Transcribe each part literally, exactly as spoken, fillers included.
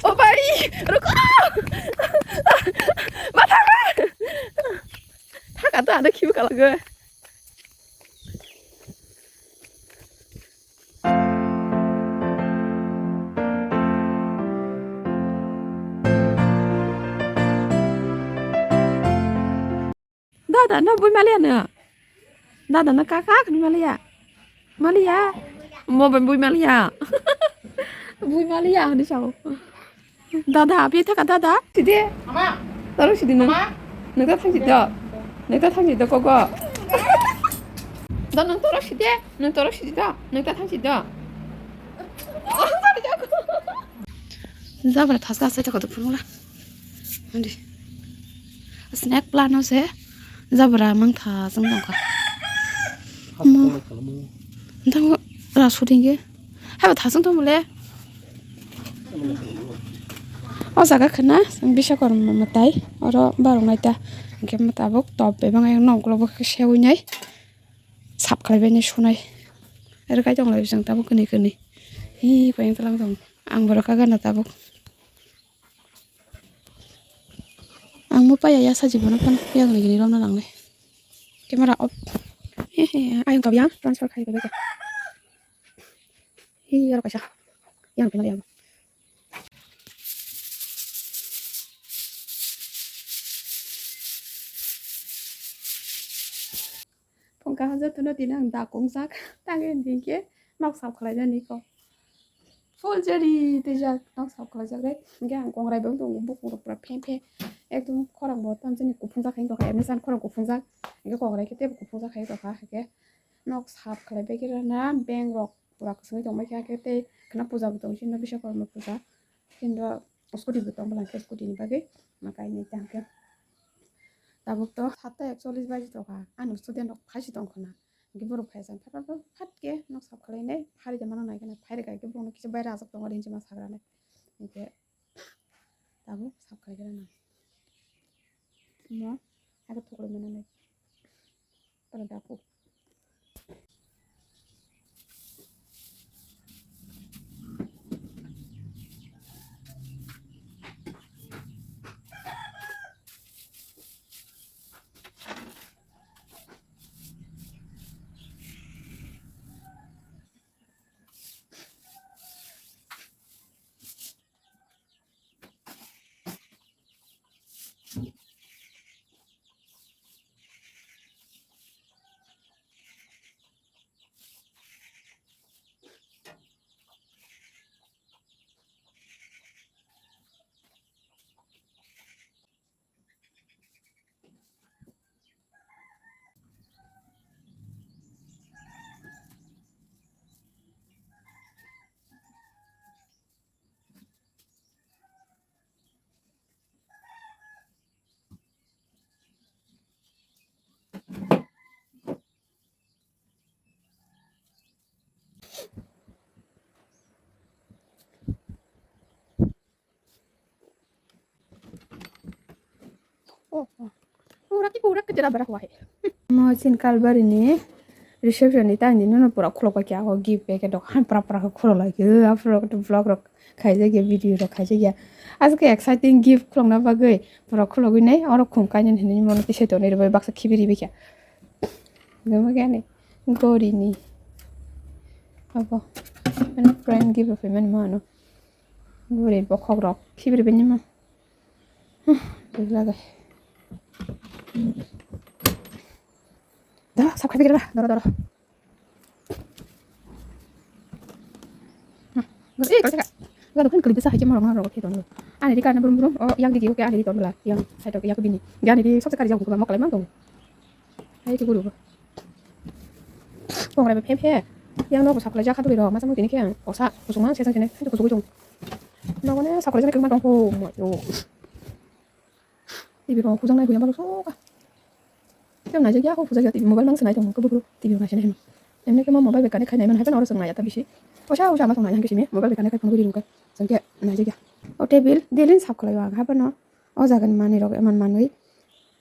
O bhai, ruko! Matha! Thaka to ada khibi kalago. Dada no bui maliya no. Dada no kaka ni maliya. Maliya. Mo bui maliya. Bui maliya ni sao. Dada, abi thaka dada. Sidi. Ama. Toro sidi nang. Ama. Nang ta thang sidi. Nang ta thang sidi koko. Da nang toro sidi. Nang toro sidi da. Nang ta thang sidi. Jabra thaska sai thaka phunula. Andi. Snack plan o se jabra mangtha jang dongkha. Mo. Dang ra shooting ge. Haba thasung tong mole. O jaga khna Biswakarma mwtai oro barong naita. Hingke mwtabok top bebang ayang noklo bo khe sewi nai. Sap khlai bai nai sunai. Ero kai tong lai bising tabok kwnwi kwnwi. Hi koyang tlang tong. Ang borok ka gana tabok. Ang mo paya ya sa jibono phano yang lagi ni romna nangnai. Camera off. He he, ayang tabiyang transfer khai bai. Hi, aro kaisa. Yang pina yang. Phungka haja tuno tini ang da kongjak. Tangwi hwnkhe nok sap khlainani kok. Full jari twijak nok sap khlaijak rek. Hwnkhe ang kongrai bo tongo, bukung rok pura phe phe. Ekdom khorang bo tamjani kuphungjak hai tongkha, emni san khorang kuphungjak. Hwnkhe kongrai khe teibo kuphungjak hai tongkha. Hwnkhe nok sap khlai bai khe rana beng rok pura kwchwngwi tongbai kha, hwnkhe tei khwna puja bo tong sini Biswakarma puja. Kintu scooty bo tong bwla hwnkhe scooty ni bagwi ma kainwi tang khe. Tabuk to satta ekchollish baji tongkha, ani student rok phaisi tong khwna. Hwnkhe borok phai jang phat phat phat khe nok sap khlainai phari de mano nai kheno phai rwkha hwnkhe borokno kisa bai rajak tongo rinchima sagrani. Hwnkhe tabuk sap khlai khe rwnai. Mo abo thuklwi mano nai. Pada daku. Oh, oh. Pura ki pura ke jara bara hua hai. Mo chin kalbari ni reception ni tang ni nono pura khulok bai kya ho gift packet rok han pra pra khe khulok lai khe. Afro to vlog rok khaijak ya, video rok khaijak ya. Aswk khe exciting gift khulokna bagwi pura khulogwi nai oro khum kainwi hinwi mono tisai tonwi rwbai baksa khibi ribai kha. Gama gani gori ni abo mane friend gift rok phaimani mano gori bokhok rok khibi ribai nima. Lagai. Doro, sab khai bigir ba, doro, doro. Hmm. Eh, kalau cakap. Gado kan kelibisa haji mau orang orang itu. Ani di karena burung burung, oh, yang di giu ke ani di ton bela, yang saya tahu yang kebini. Yang ani di sok sekali jauh bukan mau kalau emang tuh. Ayo ke guru. Kong rebe phe phe. Yang no bo saklai jak kha twi rok, masa mui tini khe ang kosa kusuma se jang tini, tini kusugui tong. Nogo ne saklai jak khe ma tong kho, mo yo. T V rok hujak nai huya balo soka. Tei naijak ya, o hujak ya, T V mobile mang se nai tong khe buphuru T V rok nai se nai hino. Emni khe mo mobile bai connect khai nai man hai phano oro chwng nai ya ta bisi. Osa osa ma tong nai hwnkhe simi mobile bai connect khai phano video rok chwng khe naijak ya. O table daily sap khlai o ang hai phano o jaga ni manwi rok eman manwi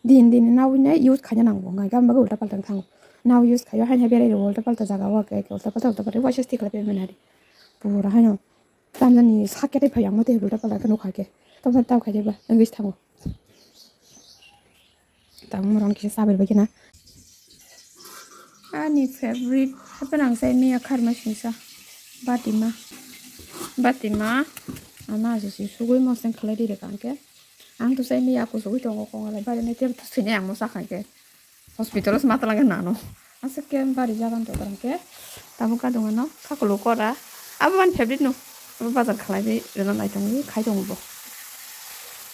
din din nawi nai use khaina nango, hwnkhai gam bagwi ulta palta thango. Nao use khaio haino berai rwo ulta palta jaga o, eke eke ulta palta ulta palta waisa thik khlai phaimani ari. Pura haino tamjani sak khe tei phai ang tei ulta palta khe nukha khe. Tamjani tamo khaijak ba wngwi se thango. Tabuk morok kisa chabai bai kheno. Ani favorite hapheno ang chai miya kharma singsa. Batima. Batima. Ama aji si sugui moseng khlai di rega hwnkhe. Ang to chai miya kusugui tongo kong alai bari nai tei swinai ang mosa kha hwnkhe. Hospital o se ma twlang khe nano. Aswk khe bari jagan to twlang khe. Tabuk ka dongano khakulu kora. Abo mani favorite no. Abo bazar khlai bai rwna nai tongwi khai tongo bo.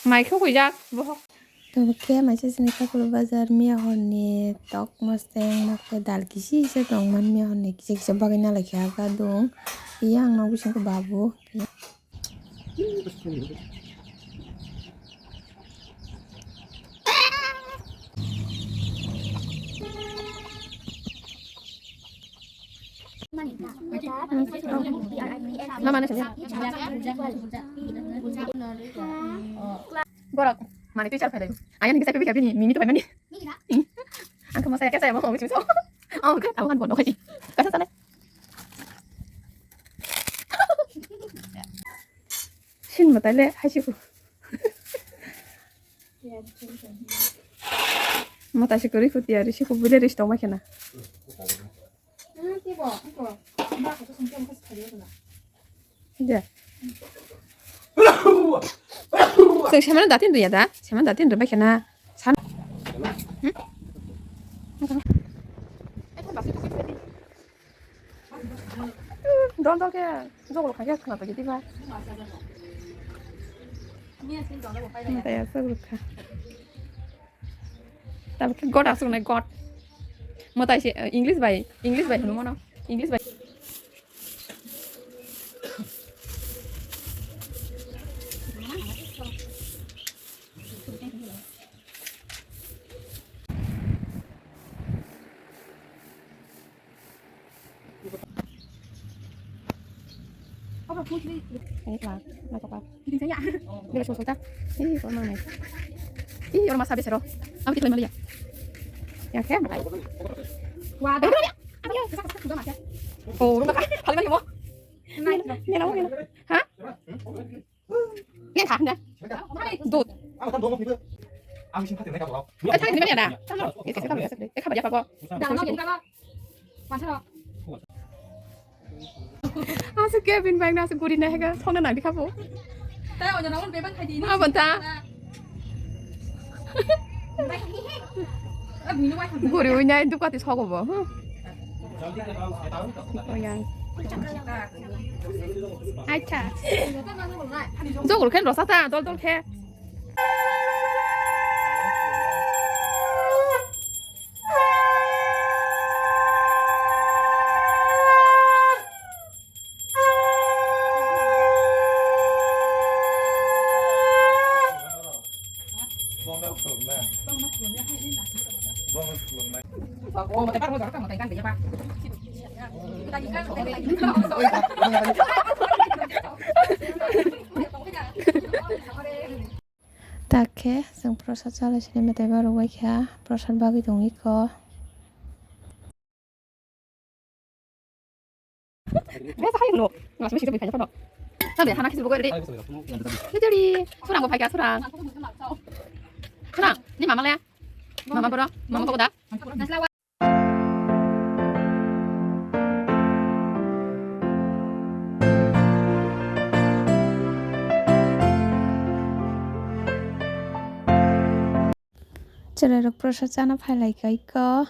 Mai khe huijak bohok. Tabuk khe maisa chini khakulu bazar miya horni tok moseng mokhe dal kisi se tongmani miya horni kisa kisa bagwi nalai khe aga dong. Iya ang nok bising khe babu. Mama na sanya. Borok mani teacher phai lai. Ayang ni kisah pipi pipi ni mimi tu pai mani. Ang kamu saya kaya saya mau kamu cuma. Oh, kan aku kan bodoh aja. Kasih sana. Sin mo taile hai siku. Mo ta siku riku tiari siku bile ris tong ma khena. Ja. Sing semen datin riya da, semen datin riba khena. San. Hmm? Dol dol khe jogol kha khe khwna tongdi ba. Mwtai aswk rwkha. Tabuk khe god aswk nai god. Mwtai se, eh, English bai, English bai hwnwi mano. English bai. Ini lah, nggak apa-apa. Ini saya. Ini susu ta. Ih, kok mana? Ih, orang masa besar. Apa kita malah ya? Ya, kayak apa? Wah, ada. Ayo, kita kasih juga mas ya. Oh, rumah kah? Paling mana mau? Naik, naik. Ini lah, ini lah. Hah? Yang kah, nah. Dud. Ang sing pati mereka bawa. Eh, tadi gimana ya, dah? Itu, itu, itu, itu. Eh, kabar ya, Pak, kok? Dah, mau jadi apa? Masa, Pak? Aswk Kevin bai na aswk guri na hega thongna nang dikha bo. Tei oja na un beban khai di. Abo ta. Guri ui nai dukati sogo bo. Hmm. Oya. Acha. Jogol khen rosa ta dol dol khe. Takhe chwng prosa chalai sini mwtai ba rwbai kha, prosa bagwi tongwi kho. Biasa hai no, ngasih sih kami kanya kono. Sampai hana kisi buku ini. Jadi, surang bukai ya surang. Surang, ini mama le. Mama bro, mama kau dah. Chwrairok prosa chana phailaikha iko.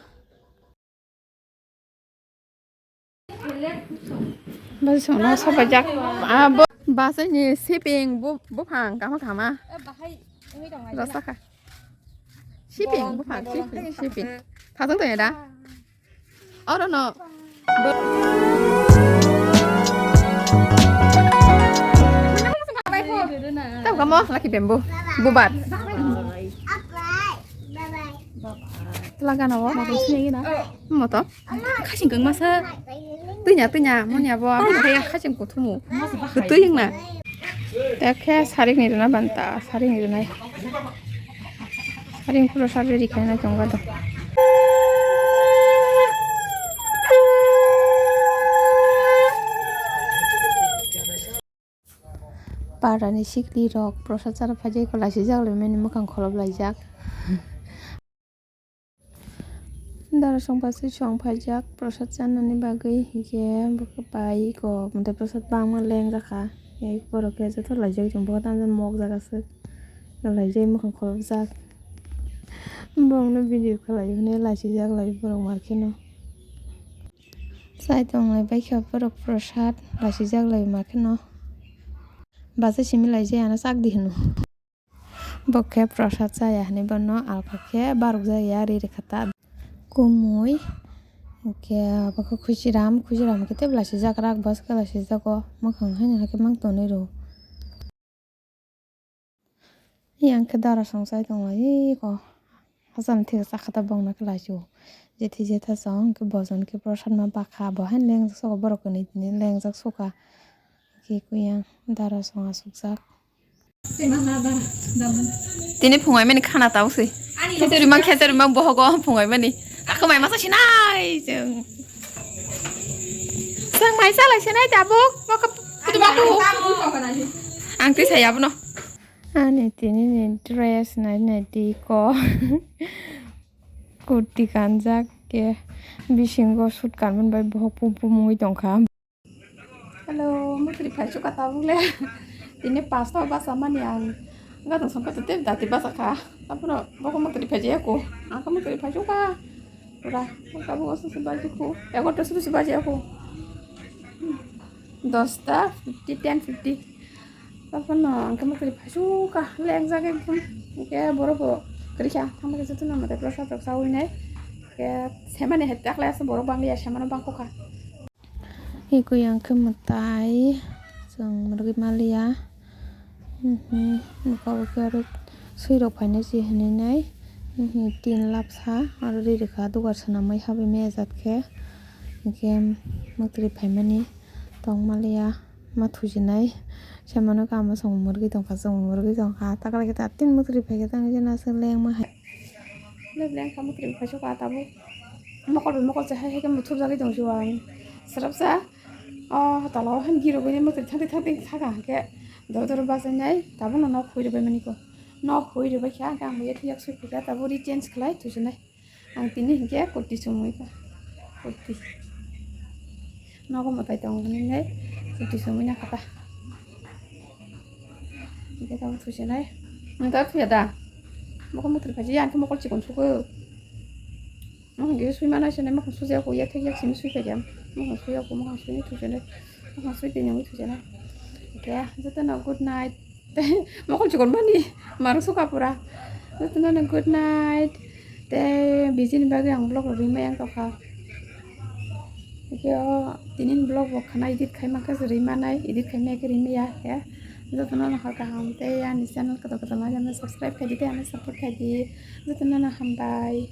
Bwswkno sobaijak. Ah, bo-, bwswkni siping bu-, buphang kahma kahma. Rwsakha. Siping buphang, siping, siping. Thajak tongya da? Oro no. Bo-, Mo laki bembo. Bubar. Tla gana wo. Moto. Khasing kang masa. Tunya tunya moni abo. Khasing kuthumu. Tui yang na. Te khe sarik ni rwna banta, sarik ni rwnai. Sarik pulo sarik ri khaina chonga do. Parani sikli rok prosad chana phaijak, laisijak laimani mwkhang kholop laijak. Dara song pasui song phaijak prosad chanani bagwi, hinkhe bwkha bai eko, mwtai prosad bangma lengjak kha. Borok khe joto laijak, chwng bo tamo mokjak aswk, laijak mwkhang kholopjak. Bongno video khlai hwnwi laisijak lai borok mar kheno. Chai tonglai bai khe borok prosad laisijak lai mar kheno. Basa simi laijak ano chak di hwno. Bo khe prosad chaya hinwi bono alka khe barokjak ya ri rwkha ta. Kumui hinkhe abo khe khuchiram, khuchiram khe tei belai sijak rak bas khe belai sijago, mwkhang haino hai khe mang tonwi rw. Yang khe dara song chai tonglai eko, hachal thik chakha ta bongno khe lai su. Jethi jetha song khe bojon khe prosad ma bakha, bo haino lengjak soka borok kwnwi tini lengjak soka. Khe kuyang dara song asukjak. Tini phungai mani khana tau se. Khechari mang, khechari mang bohogo phungai mani. Ako mai masa sinai jeng. Sang mai salai sinai tabuk. Maka putu babu. Ang twi saya abono. Ani tini ni dress nai nai di ko. Kurti kanjak ke bisingo suit kanmani bai bohok pum pum wngwi tongkha. Hello, mwtri phaisu ka tabuk le. Tini pasta basa mani ang. Gadang songkha tei dati basa kha. Tapno boko mwtri phaijaya ko. Ang khe mwtri phaisu ka. Pura. Tabuk oso se baji ko. Egarota suru se baji ko. Dosta fifty, ten fifty. Tapno ang khe mwtri phaisu ka. Lengjak ekdom. Ke borok bo kwrwi kha. Thangma khe jotono mwtai prosad rok sawi nai. Ke semani hai taklai asa borok banglia semano bangkho kha. Hikui ang khe mwtai chwng rwgwi maliya. Mhm, noka bo khe aro swi rok phainai se hinwi nai. Mhm, tin lapsa aro ri rwkha dugar swnamwi habwi mejat khe. Hinkhe mwtri phaimani tong maliya ma thusinai. Semano kamo chwng mwrwgwi tongkha, chwng mwrwgwi tongkha. Takla khe ta tin mwtri phaikhe tang jena se lengma hai. Lep leng kha mwtri phaisu ka tabuk. Mokol bai mokol se hai hai khe muthubjagwi tong sio ang. Swrapsa o tala o han girogwi ni mwtri thangtwi thangtwi thaka hwnkhe doro doro bachainai tabukno nok hui rwbai mani ko. Nok hui rwbai kha hwnkhe ang bo yathek yak sui phai kha tabuk ri change khlai thusinai. Ang tini hwnkhe kurti chumui kha. Kurti. Nogo mwtai tongo hinwi nai kurti chumui na kha ta. Hwnkhe tabuk thusinai. Nwng tabuk thuya da? Mokol mwtri phaisi, ang khe mokol chikon sugo. Mokol giri sui mana sene, mokol sujaya ko, yathek yak simi sui phaikha. Mokol suya ko, mokol sui thusinai. Mokol sui tini wngwi thusinai. Hwnkhe jotono good night. Mokol chikon mani, marok suka pura. Jotono good night. Tei bijini bagwi ang vlog rwui maya wng tongkha. Hwnkhe o tini vlog bo khana edit khai mankha se rwui manai, edit khai maya khe rwui maya khe. Jotono no hor kaham tei ani channel kotor kotor ma jani subscribe khai di tei ano support khai di. Jotono no hambai.